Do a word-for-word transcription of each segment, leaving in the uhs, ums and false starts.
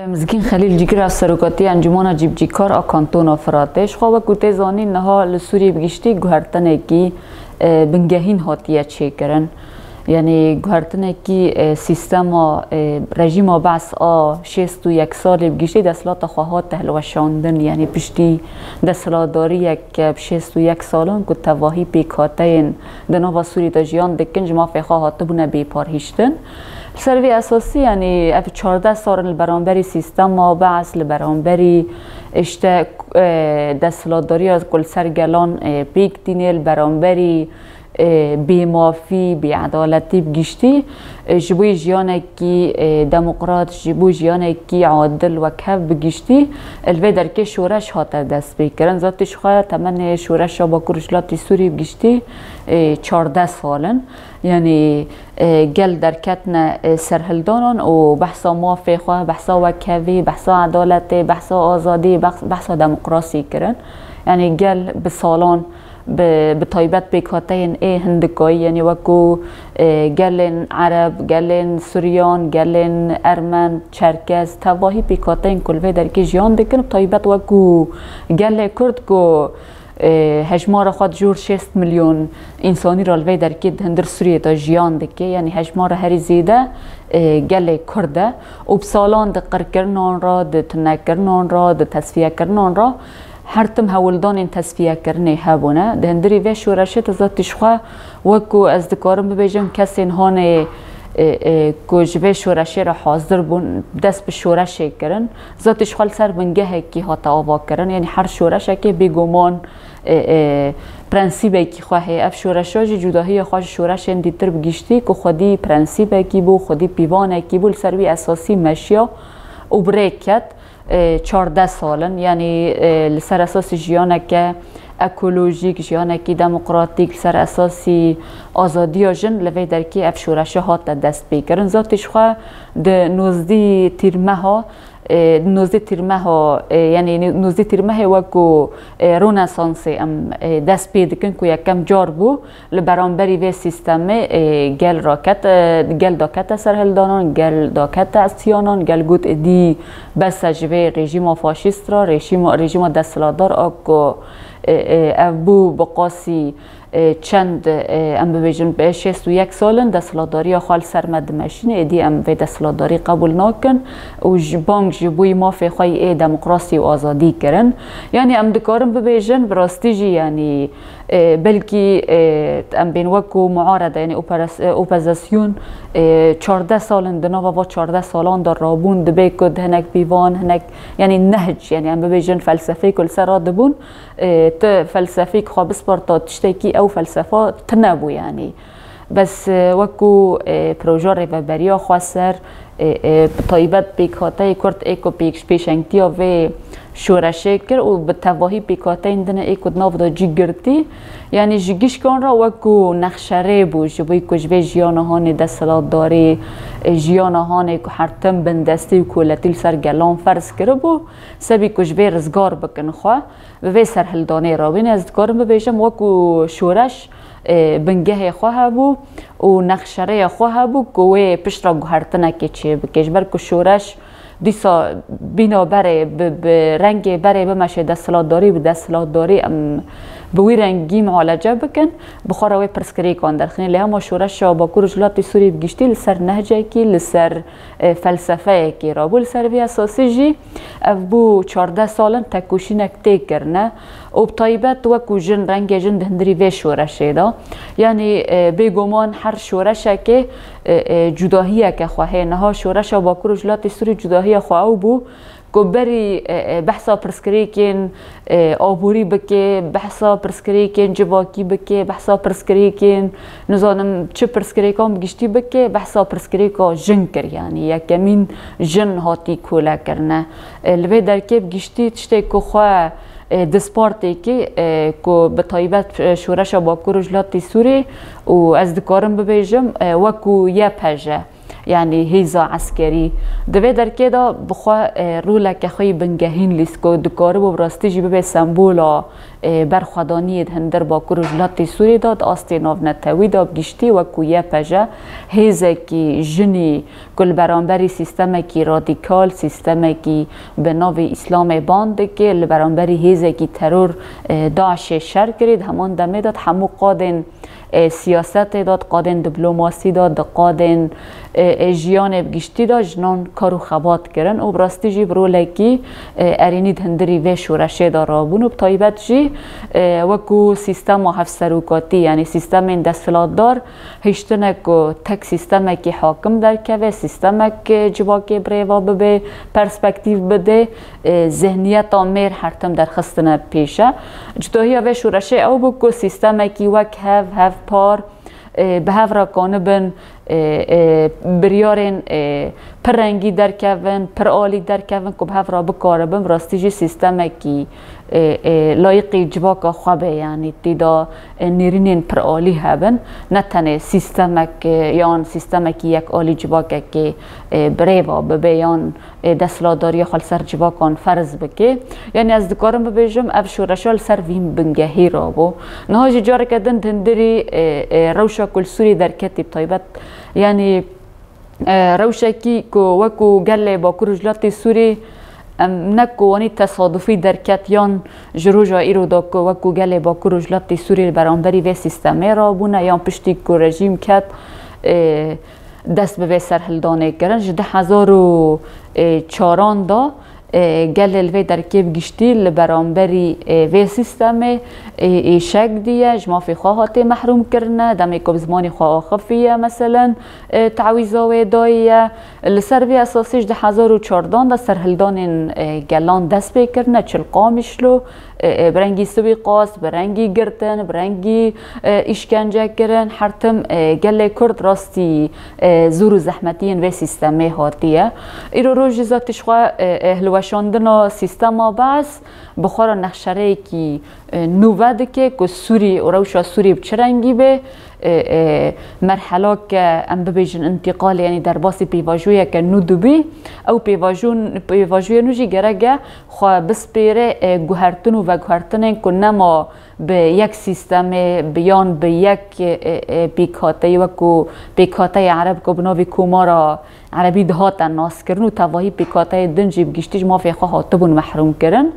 Mizgîn Xelîl Cîgir, serokatî Encûmana Cîbicîkar a Kantona Firatê. Ji xwe wekû tê zanîn, niha li Sûriyê bi giştî guhertinekî, e, bingehîn hatiye çêkirin. Yanî guhertinekî, e, sîstema, e, rejîma Be's a şêst û yek salê bi giştî desthilata xwe hate hilweşandin. Yanî piştî desthilatdariyek bi şêst û yek salan ku tevahî pêkhateyên di nava Sûriyê de jiyan dikin, ji mafê xwe hatibûne bêparhiştin. Li ser vê esasî, yanî ev çardeh sal in li beramberî sîstema Be's, li beramberî işte, e, desthilatdariya ku li ser gelan, e, pêk tîne, li beramberî, e, bêmafî, bêedaletî bi giştî, e, ji bo jiyanekî, e, demokrat, ji bo jiyanekî adil wek hev bi giştî, e, li vê derkê şoreş hate destpêkirin. Zatî ji xwe temenê şoreşa Bakur Rojhilatê Sûriyê bi giştî, e, çardeh sal in. Yanî, e, gel derketine, e, serhildanan û behsa mafê xwe, behsa wekhevî, behsa edaletê, behsa azadî, behs-, behsa demokrasî kirin. Yanî gel bi salan bi, bi taybet pêkhateyên ê hindikayî, yanî wekû, e, gelên Ereb, gelên Suryan, gelên Ermen, Çerkez, tevahî pêkhateyên ku li vê derkê jiyan dikin, bi taybet wekû gelê Kurd ku, e, hejmara xwe di jor şêst milyon însanî re li vê derkê di hundir Sûriyê de jiyan dike, yanî hejmara herî zêde, e, gelê Kurd e û bi salan di qirkirinan re, di tunekirinan re, di tesfiyekirinan re her tim hewldanên tesfiyekirinê hebûne. Di hundirî vê şoreşê de zatî ji xwe, wekû ez dikarim bibêjim, kesên hanê, e, e, ku ji vê şoreşê re hazir bûn, dest bi şoreşê kirin. Zatî ji xwe li ser bingehekî hate avakirin. Yanî her şoreşekê bêguman, e, e, prensîbekî xwe heye. Ev şoreşa jî cudahiya xwe ji şoreşên dîtir bi giştî ku xwedî prensîbekî bû, xwedî pîvanekî bû, li ser wî esasî meşiya û bi rê ket. E, çardeh sal in, yanî, e, li ser esasî jiyaneke ekolojîk, jiyanekî demokratîk, li ser esasî azadiya jin li vê derkê ev şoreşe hate destpêkirin. Zatî ji xwe di nozdî tîrmeha, e, di nozdî tîrmeha, e, yanî nozdî tîrmehê wekû, e, Ronesansê em, e, dest pê dikin ku yekem car bû. Li beramberî vê sîstemê, e, gel raket, e, gel dakete serhildanan, gel dakete îsyanan, gel got, êdî bes e ji vê rejîma faşîst re, rejîma, rejîma desthilatdar a ku, e, e, ev bû bi qasî, e, çend, e, em bibêjin, bi şêst û yek sal in desthilatdariya xwe li ser me dimeşîne, êdî em vê desthilatdarî qebûl nakin û ji bang ji bo mafê xwe yê demokrasî û azadî kirin. Yanî em dikarin bibêjin, bi rastî jî, yanî, E, belkî, e, em bên wekû muarede, yanî operas-, e, opozisyon, e, çardeh sal in, di nava va çardeh salan de rabûn, dibê ku di hinek pîvan, hinek, yanî nehc, yanî em bibêjin felsefeyê ku li ser radibûn, e, tu felsefeyek xwe bisparta tiştekî, ew felsefa tune bû, yanî. Bes, e, wekû, e, proja rêveberiya xweser, e, e, bi taybet pêkhateyê Kurd ê ku pêş-, pêşengtiya vê şoreşê kir û bi tevahî pêkhateyên din ê ku di nav de cî girtî, yanî ji gişkan re wekû nexşerê bû, ji bo ku ji vê jiyana hanê desthilatdarî, e, jiyana hanê ku her tim bindestî û koletî li ser gelan ferz kiribû, sebî ku ji vê rizgar bikin xwe, bi vê serhildanê re. Wîne ez dikarim bibêjim, wekû şoreş, e, bingehê xwe hebû û nexşerêya xwe hebû ku wê pişt re guhertinekê çêbike. Ji ber ku şoreş dîsa bîna berê bi, bi rengê berê bimeşe desthilatdarî, bi desthilatdarî em bi wî rengî mualece bikin, bi xwe re wê pirsgirêkan derxîne. Lê hema şoreşa Bakur û Rojhilatê Sûriyê bi giştî li ser nehcekî, li ser, e, felsefeyekê rabû. Li ser vê esasî jî ev bû çardeh sal in tekoşînek tê kirine. Û bi taybet wekû jin, rengê jin di hundirî vê şoreşê de. Yanî, e, bêguman her şoreşekê, e, e, cudahiyeke xwe heye. Niha şoreşa Bakur û Rojhilatê Sûrî cudahiya xwe ew bû ku berî, e, e, behsa pirsgirêkên, e, aborî bike, behsa pirsgirêkên civakî bike, behsa pirsgirêkên, nizanim çi pirsgirêkan bi giştî bike, behsa pirsgirêka jin kir. Yanî yekemîn jin hatî kole kirine. E, li vê derkê bi giştî tiştê ku xwe, e, dispartêkî, e, ku bi taybet, e, şoreşa Bakur û Rojhilatê Sûrê û ez dikarim bibêjim, e, wekû Y P J, yanî hêza eskerî, di vê derkê de bi xwe, e, roleke xwe yî bingehîn lîst ku dikaribû bi rastî jî bibe sembola, e, berxwedaniyê di hundir Bakur û Jilatê Sûrê de, di astê navnetewî de bi giştî wekû Y P J, hêzekî jinî ku li beramberî sîstemekî radîkal, sîstemekî bi navê Îslamê ban dike, li beramberî hêzekî teror, e, DAIŞê şer kirî, di heman demê de di hemû qadên, e, siyasetê de, di qadên diplomasî de, di qadên, e, e, jiyanê bi giştî de jinan kar û xebat kirin û bi rastî jî bi rolekî, e, erênî di hundirî vê şoreşê de rabûn û bi taybet jî, e, wekû sîstema hevserokatî, yanî sîstemên desthilatdar hiştine ku tek sîstemekî hakim derkeve, sîstemek, e, civakê birêva bibe, perspektîf bide, e, zihniyeta mêr her tim derxistine pêşe. Cudahiya vê şoreşê ew bû ku sîstemekî wek hev, hevpar, e, bi hev re kanibin, e, e, biryarên, e, pir rengî derkevin, pir alî derkevin ku bi hev re bikaribin, bi rastî jî sîstemekî, e, e, layiqî civaka xwe be, yanî tê de, e, nêrînên pir alî hebin, ne tenê sîstemek, e, yan sîstemekî yek alî civakekê, e, birêva bibe yan, e, desthilatdariya xwe li ser civakan ferz bike. Yanî ez dikarim bibêjim, ev şoreşa li ser vîn bingehî rabû. Niha jî careke din di hundirî, e, e, rewşa ku li Sûriyê derketî bi taybet, yanî, e, rewşekî ku wekû gelê Bakur û Jilatê Sûrî, em ne ku wanî tesadufî derket yan ji roja îro de ku wekû gelê Bakur û Jilatê Sûrî li beramberî vê sîstemê rabûne yan piştî ku rejîm ket, e, dest bi vê serhildanê kirin. Ji du hezar û çaran de, e, gelê li vê derkê bi giştî li beramberî, e, vê sîstemê, e, êşek diye, ji mafê xwe hatiye mehrûm kirine, demê ku bi zimanê xwe axifiye, meselen, e, tawîza wê dayiye. Li ser vê esasî ji du hezar û çardan de serhildanên, e, gelan dest pê kirine, çi li Qamişlo, e, e, bi rengî siwîqas, bi rengî girtin, bi rengî, e, îşkence kirin, her tim, e, gelê Kurd rastî, e, zor û zehmetiyên vê sîstemê hatiye. Îro roj jî zatî ji xwe, e, e, hilweşandina sîstema Baas bi xwe re nexşereyekî, e, nû vedike ku Sûrî û rewşa Sûrî bi çi rengî be, e, e, merhela ke em bibêjin întîqalê, yanî derbasî pêvajoyeke nû dibî, ew pêvajon-, pêvajoyê nû jî gerek e xwe bispêre, e, guhertin û veguhertinên ku nema bi yek sîstemê, bi yan bi yek, e, e, pêkhateyê, wekû pêkhateyê ereb ku bi navê Komara Erebî dihate naskirin û tevahî pêkhateyên din jî bi giştî ji mafê xwe hatibûn mehrûm kirin.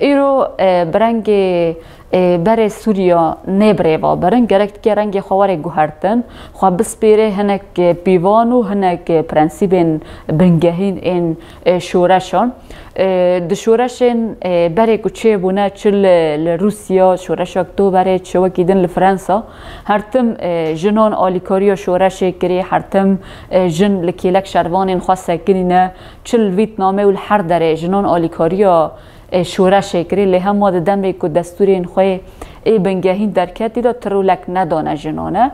Îro, e, bi rengê, e, berê Sûriya nê birêva birin, gerek dike rengê xwe were guhertin, xwe bispêre hinek, e, pîvan û hinek, e, prensîbên bingehîn ên, e, şoreşan. E, di şoreşên, e, berê ku çêbûne, çi li, li Rûsya, şoreşa Oktoberê, çi wekî din li Fransa, her tim, e, jinan alîkariya şoreşê kirî, her tim, e, jin li kêlek şervanên xwe sekinîne, çi li Vîtnamê û li her derê jinan alîkariya, e, şoreşê kirî, lê hema di demê ku destûrên xwe ê bingehîn derketî de ti rolek nedane jinan e.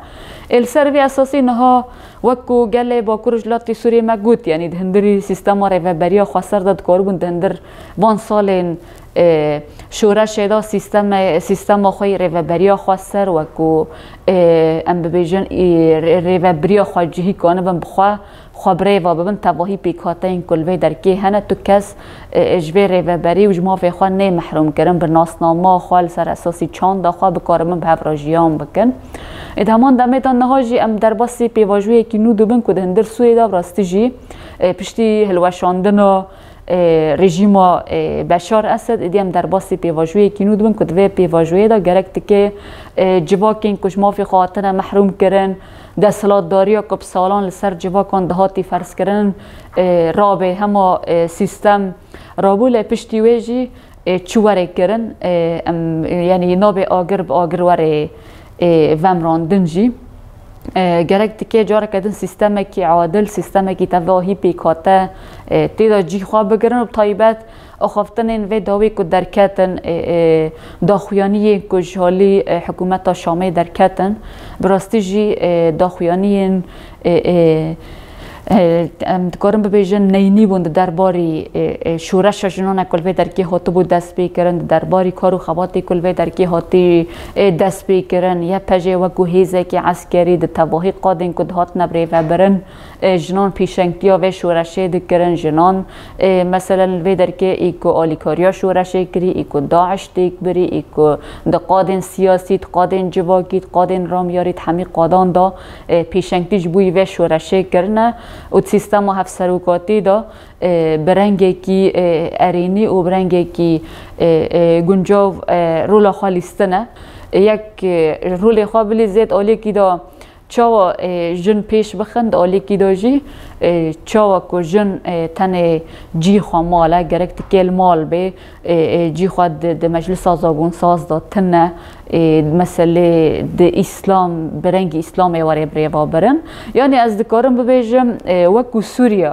Ê li ser vê esasî niha wek ku gelê Bakur û Jilatê Sûriyê me got, yanî di hundirî sîstema rêveberiya xweser de dikaribûn di hundir van salên, e, şoreşê de sîsteme-, sîstema xwe yê rêveberiya xweser wek ku, e, em bibêjin, ê rê-, rêveberiya xwe cihî kanibin bi xwe, xwe birêve bibin, tevahî pêkhateyên ku li vê derkê hene, tu kes, e, e, ji vê rêveberî û ji mafê xwe nê mehrûm kirin, bi nasnama xwe li ser esasî çanda xwe bikaribin bi hev re jiyan bikin. Ê di heman demê de niha jî em derbasî pêvajoyekî nû dibin ku di hundir Sûriyê de bi rastî jî, e, piştî hilweşandina, e, rejîma, e, Beşar Esed, êdî em derbasî pêvajoyekî nû dibin ku di vê pêvajoyê de gerek dike, e, civakên ku ji mafê xwe hatine mehrûm kirin, desthilatdariya ku bi salan li ser civakan dihatî ferzkirin, e, rabe, hema, e, sîstem rabû, lê piştî wê jî, e, çi were kirin, e, em, e, yanî nabe agir bi agir were, e, vemrandin jî. E, gerek dike careke din sîstemekî adil, sîstemekî tevahî pêkhate, e, tê de cî xwe bigirin û bi taybet axaftinên vê dawî ku derketin, e, e, daxuyaniyên ku ji halî, e, hikûmeta Şamê derketin, bi rastî jî, e, daxuyaniyên, e, e, Em dikarin bibêjin neynî bûn di derbarî, e, e, şoreşa jinan e ku li vê derkê hatibû destpêkirin, di derbarî kar û xebatê ku li vê derkê hatî, e, destpêkirin. Y P J wekû hêzekî eskerî di tevahî qadên ku dihatine birêvebirin, e, jinan pêşengtiya vê şoreşê dikirin. Jinan, e, meselen li vê derkê ê ku alîkariya şoreşê kirî, ê ku DAIŞ têk birî, ê ku di qadên siyasî, di qadên civakî, di qadên ramyarî, di hemî qadan de, e, pêşengtî ji bo yî vê şoreşê kirine û di sîstema hevserokatî de, e, bi rengekî, e, erênî û bi rengekî, e, e, guncav, e, rola xwe lîstine. Yek, e, rolê xwe bilîzê di aliyekî de çawa, e, jin pêş bixin, di aliyekî de jî, e, çawa ku jin, e, tenê cî xwe mal e, gerek tikê li mal bê, e, e, cî xwe di, di meclisa zagon saz de tune, e, meselê di îslam, bi rengî îslamê were birêvebirin. Yanî ez dikarim bibêjim, e, wekû Sûriye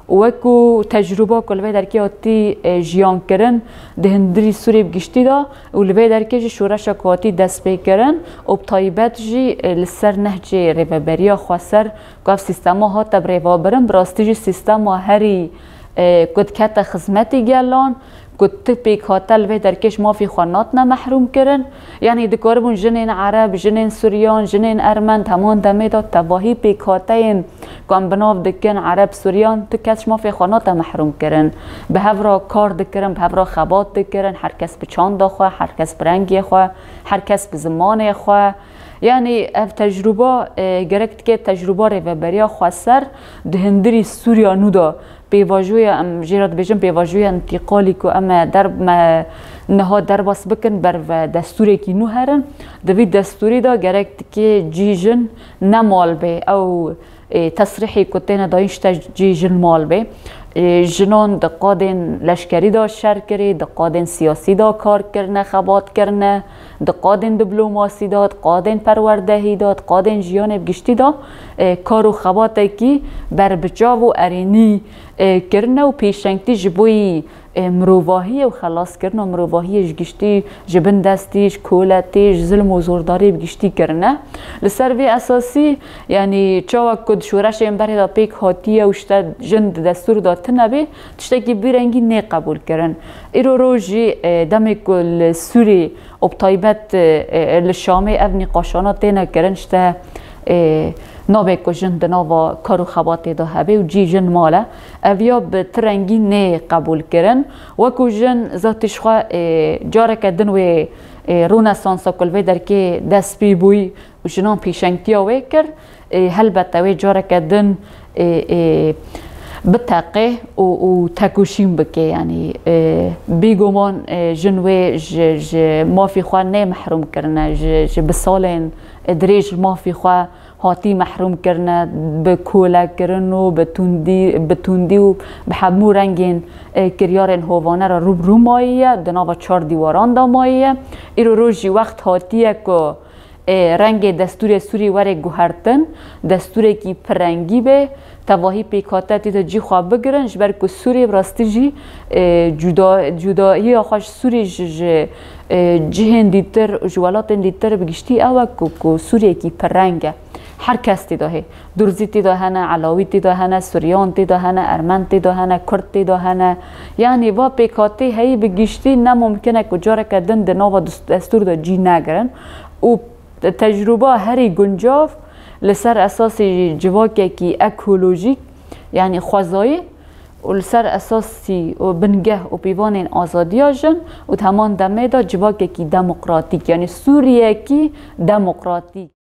û wekû tecrûba ku li vê derkê hatî, e, jiyan kirin, di hundirî Sûriyê bi giştî de û li vê derkê jî şoreşa ku hatî destpêkirin û bi taybet jî, e, li ser nehcê rêveberiya xweser ku ev sîstema hate birêvebirin, bi rastî jî sîstema herî, e, ku dikete xizmetî gelan, ku tu pêkhate li vê derkê ji mafê xwe natine mehrûm kirin. Yanî dikaribûn jinên Ereb, jinên Suryan, jinên Ermen di heman demê de tevahî pêkhateyên ku em bi nav dikin Ereb, Suryan, tu kes ji mafê xwe nate mehrûm kirin. Bi hev re kar dikirin, bi hev re xebat dikirin, her kes bi çanda xwe, her kes bi rengê xwe, her kes bi zimanê xwe. Yanî ev tecrûba, e, gerek dike tecrûba rêveberiya xweser di hundirî Sûriya nû de pêvajoya, em jê re dibêjin pêvajoya întîqalî ku em ê der-, me niha derbas bikin, ber ve destûrekî nû herin. Di vî destûrî de gerek dike cî jin ne mal bê. Ew, ê, tesrîhê ku têne dayîn ji te cî jin mal bê. Ê, jinan di qadên leşkerî de şer kirî, di qadên siyasî de kar kirine, xebat kirine, di qadên diplomasî de, di qadên perwerdehî de, di qadên jiyanê bi giştî de, ê, kar û xebatekî berbiçav û erênî, ê, kirine û pêşengtî ji bo yî, ê, mirovahiyê û xelaskirina mirovahiyê ji giştî, ji bin destî, ji koletî, ji zilm û zordariyê bi giştî kirine. Li ser vê esasî, yanî çawa ku di şoreşên berê de pêk hatiye û ji te jin di destûr de tune bê, tiştekî bi vî rengî nê qebûl kirin. Îro roj jî, e, demê ku li Sûrî û bi taybet, e, e, li Şamê ev nîqaşana têne kirin, ji te, e, nabe ku jin di nava kar û xebatê de hebe û cî jin mal e. Ev ya bi ti rengî nê qebûl kirin. Wekû jin zatî ji xwe, e, careke din wê, e, rûnesansa ku li vê derkê dest pê bûyî û jinan pêşengtiya wê kir, e, helbet ew ê careke din, e, e, biteqe û, û tekoşîn bike. Yanî, e, bêguman, e, jin wê ji, ji mafê xwe nê mehrûm kirine, ji, ji bi salên, e, dirêj mafê xwe hatî mehrûm kirine, bi kolekirin û bi tundî, bi tundî û bi hemû rengên, e, kiryarên hovane re rû bi rû mayiye, di nava çar dîwaran de mayiye. Îro roj jî wext hatiye ku, e, rengê destûrê Sûrî were guhertin, destûrekî pirrengî be, tevahî pêkhate tê de cî xwe bigirin, ji ber ku Sûrî bi rastî jî, e, cuda-, cudahiya xwe ji Sûrî ji, ji, e, cihên dîtir û ji welatên dîtir bi giştî ew e ku, ku Sûriyekî pirreng e. Her kes tê de hê. Durzî tê de hene, Elawî tê de hene, Suryan tê de hene, Ermen tê de hene, Kurd tê de hene. Yanî va pêkhatê heyî bi giştî ne mumkin e ku careke din di nava dus-, destûr de cî negirin. Û tecrûba herî guncav li ser esasê civakekî ekolojîk, yanî xwezayî û li ser esasî û bingeh û pîvanên azadiya jin û di heman demê de civakekî demokratîk, yanî Sûriyekî demokratîk.